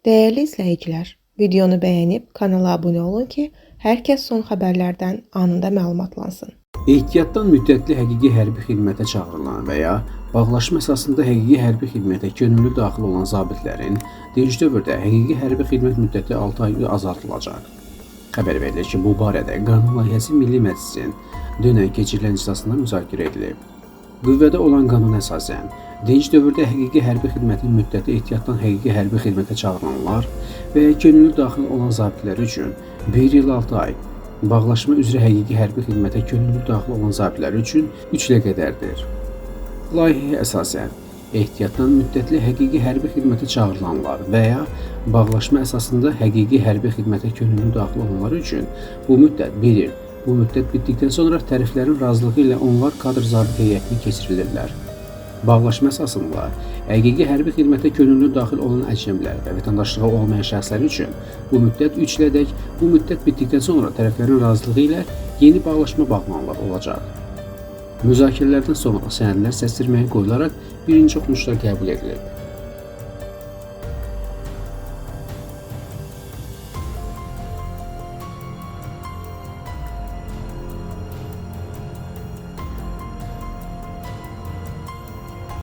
Dəyərli izləyicilər, videonu bəyənib kanala abunə olun ki, hər kəs son xəbərlərdən anında məlumatlansın. Ehtiyatdan müddətli həqiqi hərbi xidmətə çağırılan və ya bağlaşma əsasında həqiqi hərbi xidmətə könüllü daxil olan zabitlərin dinc dövrdə həqiqi hərbi xidmət müddəti 6 ay azaldılacaq. Xəbər verilir ki, bu barədə qanun layihəsi Milli Məclisin dünən keçirilən iclasında müzakirə edilib. Qüvvədə olan qanuna əsasən, dinc dövrdə həqiqi hərbi xidmətin müddəti ehtiyatdan həqiqi hərbi xidmətə çağırılanlar və ya könüllü daxil olan zabitlər üçün 1 il 6 ay, bağlaşma üzrə həqiqi hərbi xidmətə könüllü daxil olan zabitlər üçün 3 ilə qədərdir. Layihəyə əsasən, ehtiyatdan müddətli həqiqi hərbi xidmətə çağırılanlar və ya bağlaşma əsasında həqiqi hərbi xidmətə könüllü daxil olanlar üçün bu müddət 1 il, bu müddət bitdikdən sonra tərəflərin razılığı ilə onlar kadr zabit heyətinə keçirilirlər. Bağlaşma əsasında həqiqi hərbi xidmətə könüllü daxil olan əcnəbilər və vətəndaşlığı olmayan şəxslər üçün bu müddət 3 ilədək, bu müddət bitdikdən sonra tərəflərin razılığı ilə yeni bağlaşma bağlananlar olacaq. Müzakirələrdən sonra sənədlər səsverməyə qoyularaq birinci oxunuşda qəbul edilib.